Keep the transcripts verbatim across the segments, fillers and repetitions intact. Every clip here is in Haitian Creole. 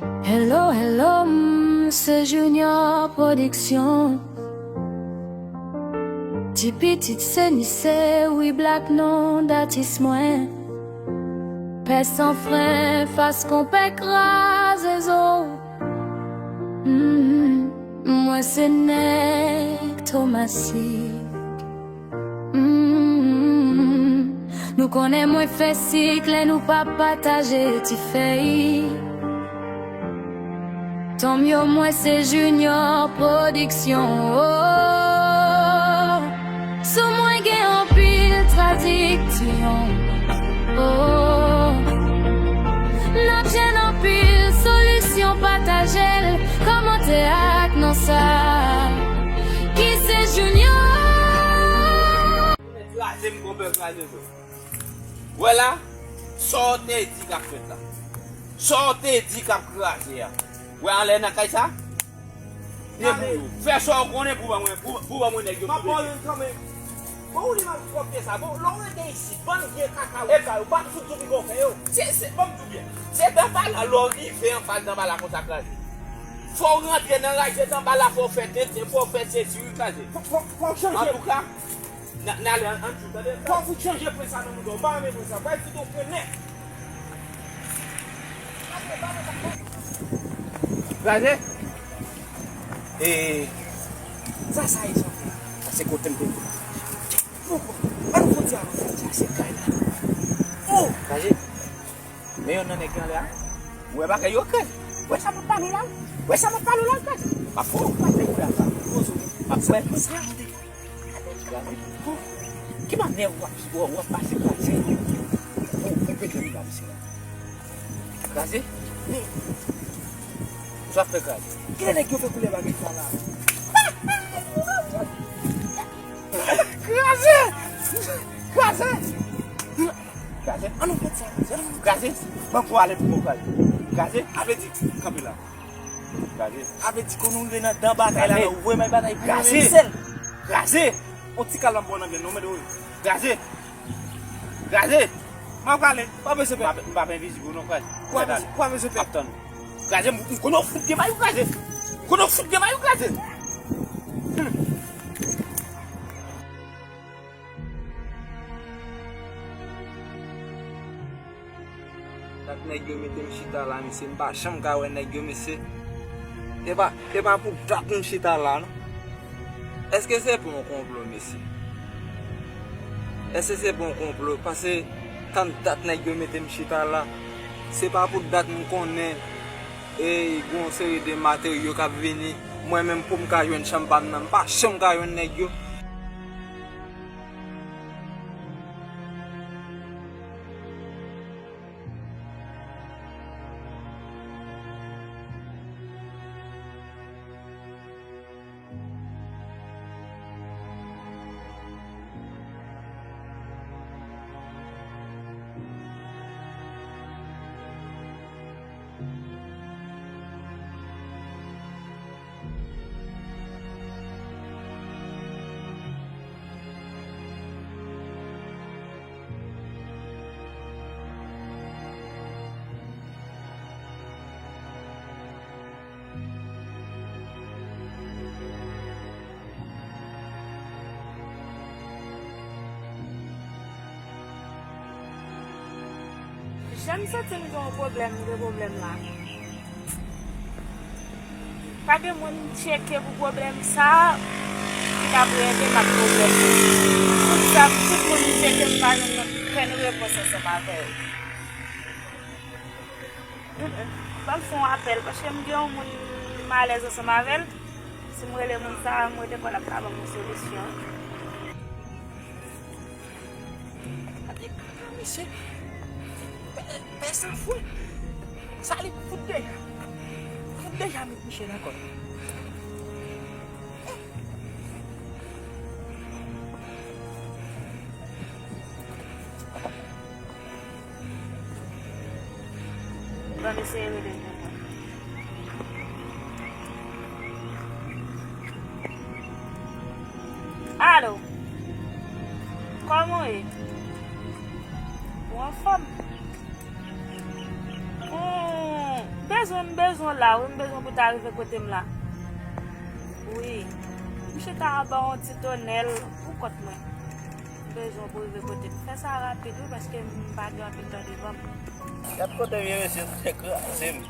Hello, hello, m se Junior Production. Ti pitit se ni se wi Black non datis mwen. Pè san fren fas konpè kraze zo. Mm, mwen se nèg Tomasik. Mm, nou konnen mwen fè sik lè nou pa pataje ti fèy. Tanmye mwen se Junior Production. Oh, sou mwen gen anpil tradiksyon. Oh, n ap jwenn anpil solisyon, pataje l, kòmante ak non sa ki se Junior. Kraze m, konpè, kraze zo. Wè la, sa w te di k ap fèt la. Sa w te di k ap kraze a. Wè anlè nan kay sa? Debout. Fè sa w konnen pou ban mwen, pou, pou ban mwen nèg yo. M ap ba w youn kanmenm. Bon, ou li mal twòp ke sa. Bon, lè w rete isit, bann vye kaka ou sa yo, pa fout sou piga w fè yo. Se, se, ban m di w byen. Se Danbala, lè w rive anfas Danbala konsa kraze. Fò w rantre nan raje Danbala, fò w fè tenten, fò w fè sesi, wi kraze. Fò, fò, fò w chanje. Antouka, N a, n a ale an, an djou, tande? Fò w fout chanje pwen sa nan mouda w. M pa renmen pwen sa. Bay fout w pwen nèf. Kraze? E, sa, sa ye, sa. Sa se kote m te ye. Poko. An nou fon ti avanse. Sa se kay la. Oh! Kraze? Men youn nan nèg ki anlè a. Ou wè bagay yo kraze. Ou wè sa m ap pale la? Ou wè sa m ap pale la kraze? M ap fè w pale pou la sa. M ap fè. Kraze. Ki mannè w ap, w ap, w ap pase kraze? Ou, ou pete m pa mesye la. Kraze? Sa fè kraze. Kilè nèg yo fè koulè bagay sa la? Kraze! Kraze! Kraze. An nou fè sa. Kraze. Ban pou ale pou mwen kraze. Kraze. Avè di, kanpe la. Kraze. Avè di kon nou rive nan dan batay la, ou voye may batay pou mwen menm sèl. Kraze. On ti kal m ap ba w nan grenn non, mèt ou. Kraze. Kraze. M ap prale. Pa bezwen pè. M pa, m pa envizib ou non, kraze. Ou pa bezwen, ou pa bezwen pè. M ap tann ou. Kraze, m, m konnen w fout gen may ou kraze. M konnen w fout gen may ou kraze. Hmm. Dat nèg yo mete m chita la, mesye, m pa janm ka wè nèg yo, mesye. E pa, e pa pou dat m chita la, non. Èske se pa yon konplo, mesye? Èske se pa yon konplo? Paske tann dat nèg yo mete m chita la, se pa pou dat m konnen, e, gen yon seri de materyo k ap vini. Mwen menm pou m ka jwenn chanm pa m nan, m pa janm ka jwenn nèg yo. Jan m santi m gen yon pwoblèm, m gen pwoblèm la. Pa gen moun m tcheke pou pwoblèm sa a ki t ap rele m ak pwoblèm nan. Tout sa, tout moun m tcheke, m pa jwenn okenn repons ansanm avè yo. Mm, mm. Ban m fè yon apèl, paske m gen yon moun m alèz ansanm avè l. Si m rele moun sa a, m rete kwè l ap ka ban m yon solisyon. Gade kaka mesye. Pè, pè san fwèt. Sa li fout deja. Fout deja met Michel ankò. Ban m eseye rele l pou mwen. Alo? Kòman w ye? Ou anfòm? Ou bezwen m M bezwen w la, wi, m bezwen pou w ta rive kote m la. Wi. M chita anba yon ti tonèl pou kont mwen. M bezwen pou w rive kote m. Fè sa rapid, wi, paske m pa gen anpil tan devan m. Gad kote vye mesye sot kraze m.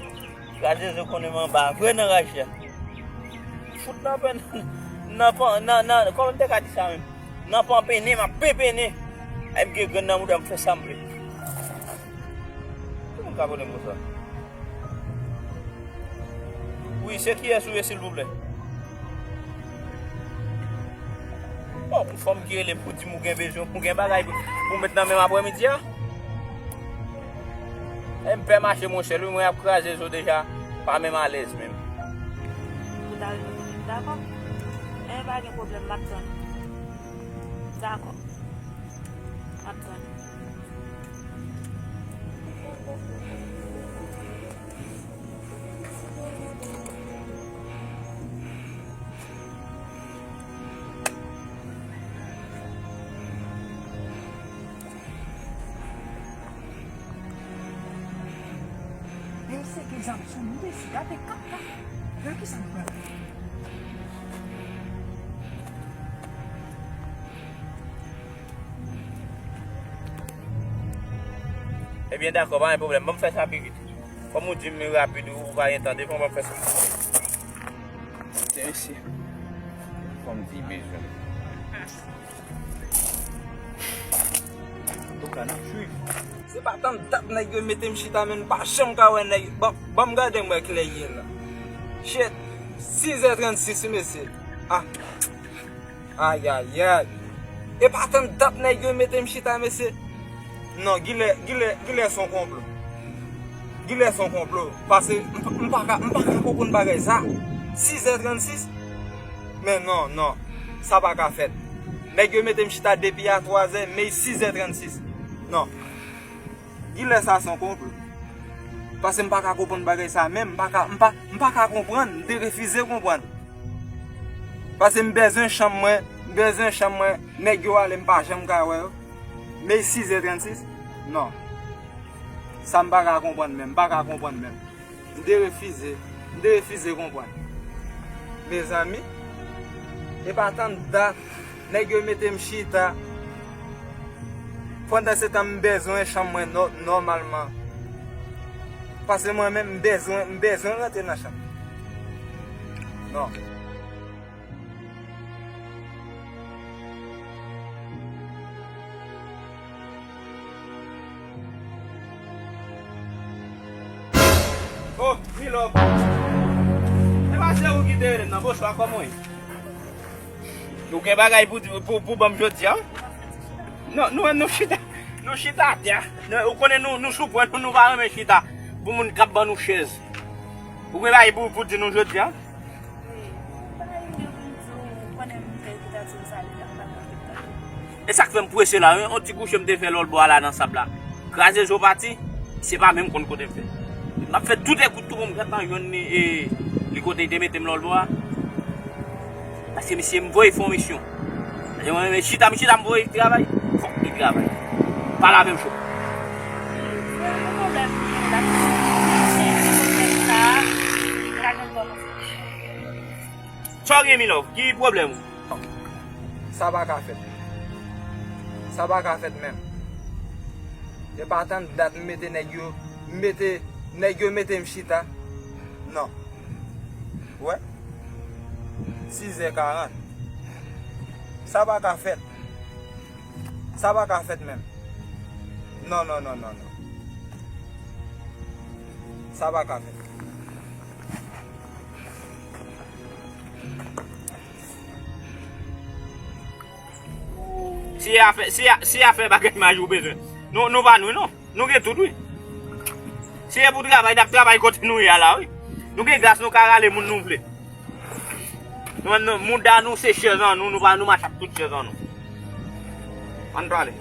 Kraze zo konnen m anba vre nan raj la. Fout nan pen, nan pan, nan, nan, kòman m te ka di sa menm? Nan panpennen, m ap penpennen. Ay, m gen grenn nan mouda m, fè sa m vle. Ki moun ka konnen m konsa? Wi, se kiyès ou ye, silvouplè? Bon, pou fanm ki rele m pou di m ou gen bezwen, ou gen bagay pou, pou met nan men m aprèmidi a? E m pè mache, monchè, wi, mwen ap kraze zo deja, pa menm alèz menm. Ou ta rive kote m, dakò? E pa gen pwoblèm, m ap tann ou. Dakò. M ap tann ou. Men se ke zam sou nou, mesye, gade kaka. Gade kisa nou pral fè. Ebyen, dakò, pa gen pwoblèm. Ban m fè sa pi vit. Kòm ou di m rapid, ou pa gen tan devan, ban m fè sa. Mesye, fò m di bezwen. Antouka, n ap swiv. Se pa tann dat nèg yo mete m chita, men m pa janm ka wè nèg yo. Ban, ban m gade m wè kilè l ye la. Shit, sis è trannsis, wi, mesye. Ah. Ayayay. E pa tann dat nèg yo mete m chita, mesye. Non, gilè, gilè, gilè se yon konplo. Gilè se yon konplo. Paske m, pa- m pa ka, m pa ka konprann bagay sa. Sis è trannsis? Men non, non. Sa pa ka fèt. Nèg yo mete m chita depi a twazè, men sis è trannsis. Non. Gilè sa se yon konplo. Paske m pa ka konprann bagay sa menm. M pa ka, m pa, m pa ka konprann. M te refize konprann. Paske m bezwen chanm mwen, m bezwen chanm mwen, nèg yo ale m pa janm ka wè yo. Men sis è trannsis? Non. Sa m pa ka konprann menm, m pa ka konprann menm. M te refize, m te refize konprann. Mezanmi, e pa tann dat, nèg yo mete m chita. Pandansetan m bezwen chanm mwen nò-, nòmalman. Paske mwen menm m bezwen, m bezwen rantre nan chanm. Non. Oh, Milòv. E pa se ou ki te rele m nan, bonswa, kòman w ye? Ou gen bagay pou, pou, pou ban m jodi a? Non, nou menm nou chita, nou chita atè. Non, ou konnen nou, nou sou pwen, nou, nou pa renmen chita pou moun k ap ban nou chèz. Ou gen bagay pou, pou di nou jodi a? Wi, bagay m gen pou m di w, ou konnen m fè ekitativ sa deja, m pa gen anpil tan. E sa k fè m prese la, wi, yon ti kouche m te fè lòt bò a la nan sab la. Kraze zo pati, se pa menm konn kote m fè. M ap fè tout ekout tou pou m gentan jwenn li, e, li kote li te mete m lòt bò a. Paske misye m voye fè yon misyon. Paske mwen, mwen chita, m chita, m voye travay. Fòk li travay. Pale avè m cho. Se yon pwoblèm li ye, la. Se yon pwoblèm sa. Sa gen pwoblèm sa. Sa w gen, Milòv? Ki pwoblèm ou? Sa pa ka fèt. Sa pa ka fèt menm. E pa tann dat m mete nèg yo, m mete, nèg yo mete m chita. Non. Wè. Sis è karant. Sa pa ka fèt. Sa pa ka fèt menm. Non, non, non, non, non. Sa pa ka fèt. Si afè, si a, si afè bagay maj ou bezwen. Nou, nou pa nou, non. Nou gen tout, wi. Si e pou travay, n ap travay kote nou ye a la, wi. Nou gen gaz, nou ka rale moun nou vle. Nou, nou, mouda nou se chèz an nou, nou pa, nou mache ak tout chèz an nou. Ann pale.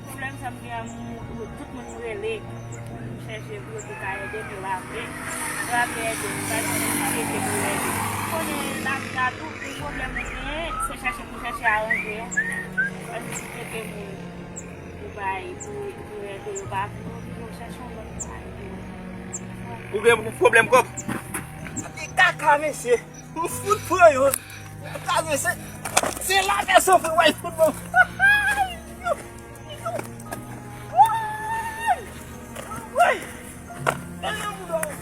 Pwoblèm sa m gen an, m, m, tout moun m rele, m chèche pou yo te ka ede m, yo pa vle. Yo pa vle ede m, pa gen moun ki ede m, yo ede. Konnen lavi a tou, pou pwoblèm ou genyen, se chèche pou chèche aranje yo. Paske si se te moun ou bay, pou, pou ede, yo pa vle, yo chèche yon lòt bagay pou yo. Ou gen pwoblèm kòb? Sa te kaka, mesye. Ou fout pran yo. Kaka, mesye. Se la pèsonn pou w fout bon. Woy! Woy! Gade yon moun.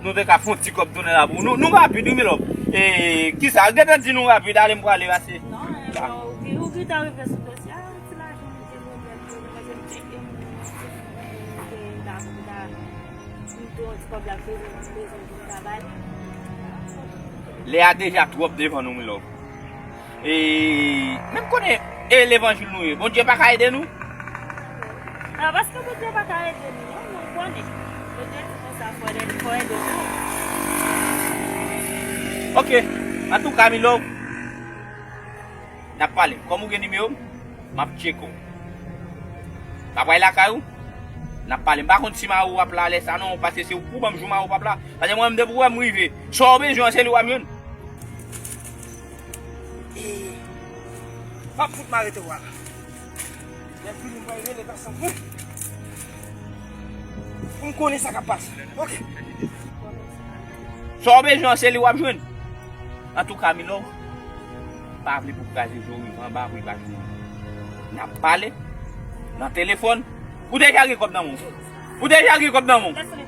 Nou te ka fè yon ti kòb tounen la pou nou. Nou rapid, wi, Milòv. E, kisa? Gentan di nou rapid, ale m prale pase. Non, e, bon, ou ki, ou ki ta rive sou dosye a, yon ti lajan mwen te bezwen pou nou, paske m tcheke moun nan, mwen te ta, pou ta, m te yon ti kòb la, m bezwen, m bezwen pou m ta ba li. Lè a deja twòp devan nou, Milòv. E, men m konnen e levanjil nou ye. Bondye pa ka ede nou? A, paske Bondye pa ka ede nou, non, mwen konnen. Bondye di konsa, fò ede, fò ede nou. Ok. Antouka, Milòv, n ap pale. Kòm ou gen nimewo m, m ap tcheke w. M ap pral lakay ou, n ap pale. M pa konn si mari w ap la lè sa non, paske se ou pou ban m jou mari w p ap la. Paske mwen menm depi w wè m rive, sa w bezwen an, se li w ap jwenn. E, m ap fout m arete w a la. Lè m fini, m pral rele pèsonn pou, pou m konnen sa k ap pase. Ok. Sa w bezwen an, se li w ap jwenn. Antouka, Milòv, pa vle pou kraze zo rive anba pou li pa jwenn. N ap pale nan telefòn. Ou deja gen kòb nan men w. Ou deja gen kòb nan men w.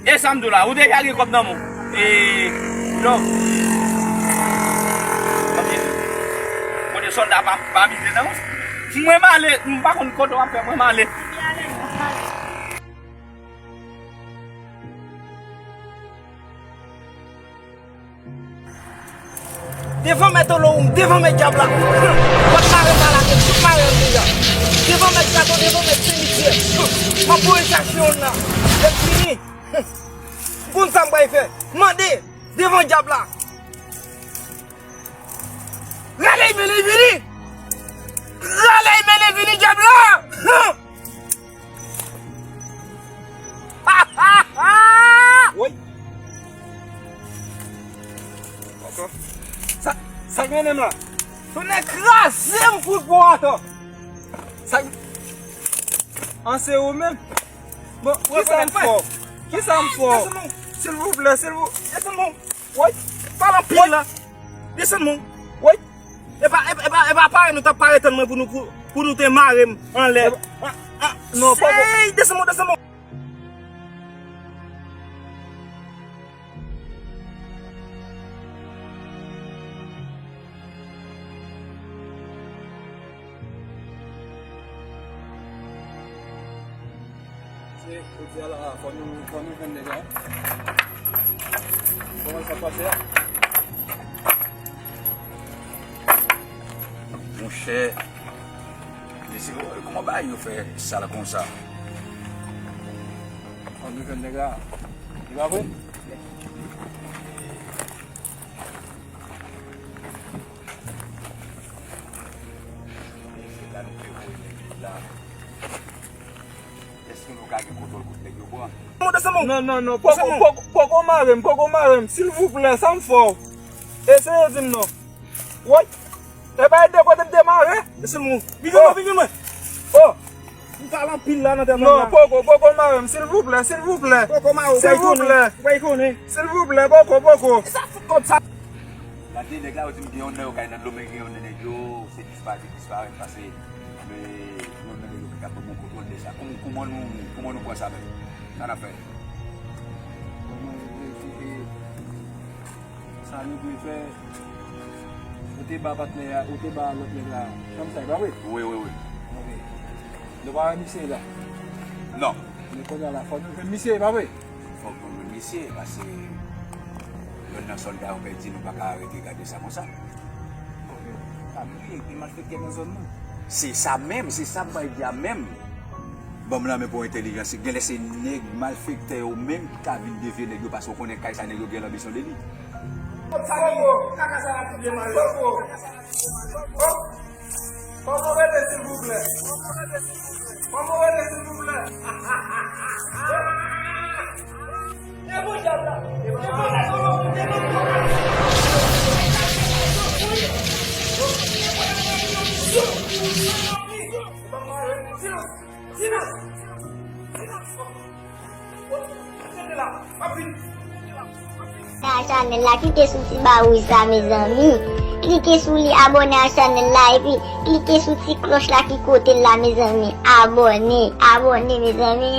E sa m di w la, ou deja gen kòb nan men w. E, Milòv. Kote sòlda pa, pa mize nan w. Mwen m ale, m pa konn kote w ap fè, mwen m ale. Devan mèt Olowoum, devan mèt dyab la. W ap mare m pa lage m, tout mare m deja. Devan mèt Jato, devan mèt simityè. M ap voye chache yon la. Lè m fini, ou konn sa m pral fè. Mande, devan dyab la. Rale men li vini. Rale men li vini, dyab la. Woy. Ankò. Sa, sa k mennen m la? Tonnè kraze m fout pou atò. Sa, an se ou menm? Bon, kisa m fè w? Kisa m fè w? Silvouplè, silvou-, desann non. Woy. Pale anpil la. Desann non. Woy. E pa, e pa, e pa, e pa pare nou t ap pare tann mwen pou nou, pou, pou nou te mare m anlè. E pa, ah, ah, non, poko. Ey, desann non, desann non. Se, jodi a la, fò nou, fò nou jwenn nèg la. Kòman sa pase a? Monchè, mesye, kòman bagay yo fè sal konsa? Fò nou jwenn nèg la. Li pa vre? Mesye, la nou te voye nèg la. Èske nou ka gen kontwòl kote nèg yo pran? Non, non, non, poko, poko, poko mare m, poko mare m. Silvouplè, sa m fè w? Eseye di m non. Woy! E pa de kote m te mare? Vini mwen, vini mwen. Oh! M pale anpil la nan tèt mwen. Non, poko, poko mare m, silvouplè, silvouplè. Poko mare w, ou pral konnen. Silvouplè. Ou pral konnen. Silvouplè, poko, poko. E sa fout kòb sa. Gade nèg la, yo di m gen yon nan yo kay nan dlo, men gen yon nan nèg yo, se disparèt, disparèt, pase, men, yon nan nèg yo ki ka pran bon kontwòl de sa. Kòman, kòman nou, kòman nou pran sa menm? Sa n ap fè? Kòman nou vle di ke sa nou dwe fè? Ou te ba patnè a, ou te ba lòt nèg la chanm sa, e pa vre? Wi, wi, wi. Ok. Nou pa wè misye la? Non. Men kounye a la, fò nou jwenn misye, e pa vre? Fòk nou jwenn misye, paske yonn nan sòlda yo pèdi, nou pa ka rete gade sa konsa. Ok. Pa bliye, gen malfektè nan zòn nan. Se sa menm, se sa m bay di a menm. Ban m lanmen pou entèlijans. Genlè se nèg malfektè yo menm ki ka vin devye nèg yo, paske w konnen kay sa nèg yo gen lanbisyon de li. Kòman w rele, silvouplè? Kòman w rele, silvouplè? E bon dyab la. E bon dyab la. Nan chanèl la, klike sou ti ba wouj sa, mezanmi. Klike sou li, abòne a chanèl la, epi klike sou ti klòch la ki kote l la, mezanmi. Abòne, abòne, mezanmi.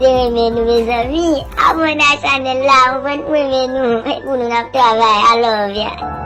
Se renmen nou, mezanmi. Abòne a chanèl la, ou konprann, renmen nou. Pou nou n ap travay, I love ya.